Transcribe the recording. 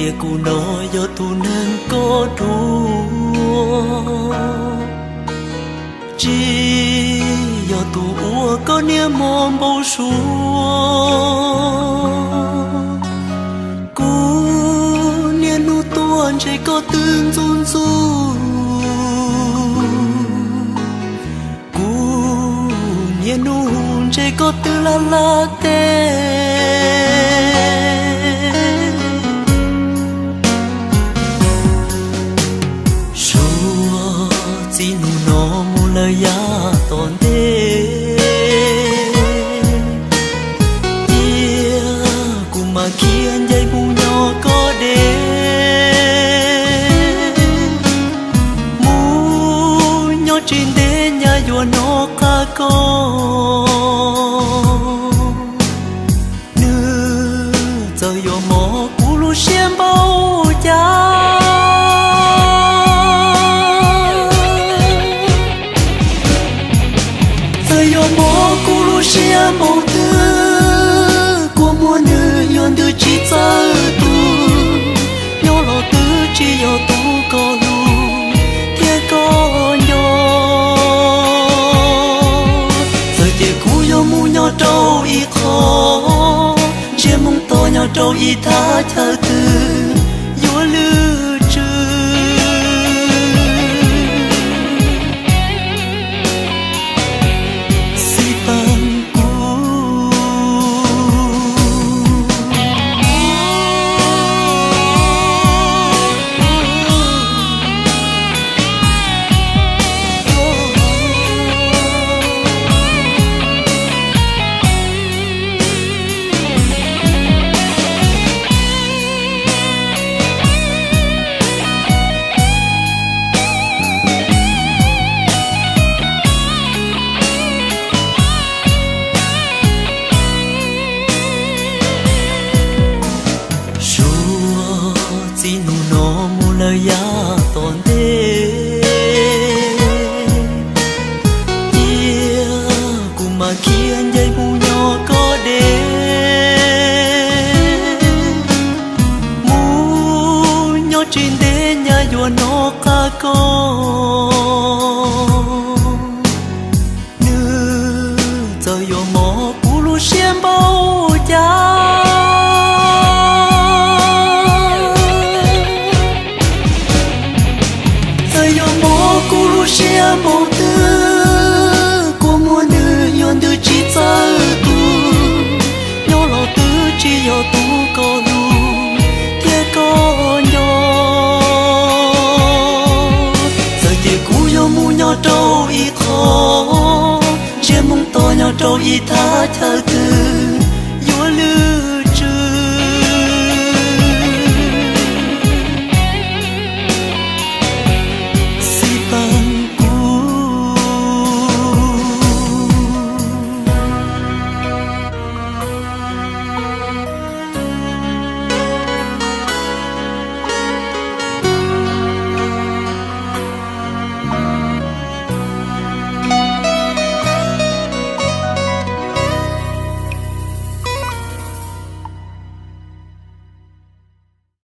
Tias kuv no yog tus neeg koj dua, tsis yog tus uas koj niaj hmo npau suav. Kuv niaj hnub tuaj ntsib koj twb ntxub ntxub, kuv niaj hnub ntsib koj twb laj laj teb. Suav txij hnub no mus lawm yav tom ntej, cia kuv mam khiav nce mus nyob koj deb, mus nyob tsis ntev nyaj yuav hnov qab koj. Nws txawm yuav mob kuv lub siab npaum cas, txawm yuav mob kuv lub siab npaum twg, kua muag nws yuav ntws tsis txawj tu, nyob los twb tsis yog tus koj hlub thiab koj nco. Txawm ces kuv yuav mus nyob rau ib qho, ntsiag moo to nyob rau ib thaj chaw twg yuav lwj tswv. Xij peem kuv. Suav txij hnub no mus lawm yav tom ntej, cia kuv mam khiav nce mus nyob koj deb, mus nyob tsis ntev nyaj yuav hnov qab koj. Nws txawm yuav mob kuv lub siab npaum cas, txawm yuav mob kuv lub siab npaum twg, kua muag nws yuav ntws tsis txawj tu, nyob los twb tsis yog tus koj hlub thiab koj nco. Txawm ces kuv yuav mus nyob rau ib qho, ntsiag moo to nyob rau ib thaj chaw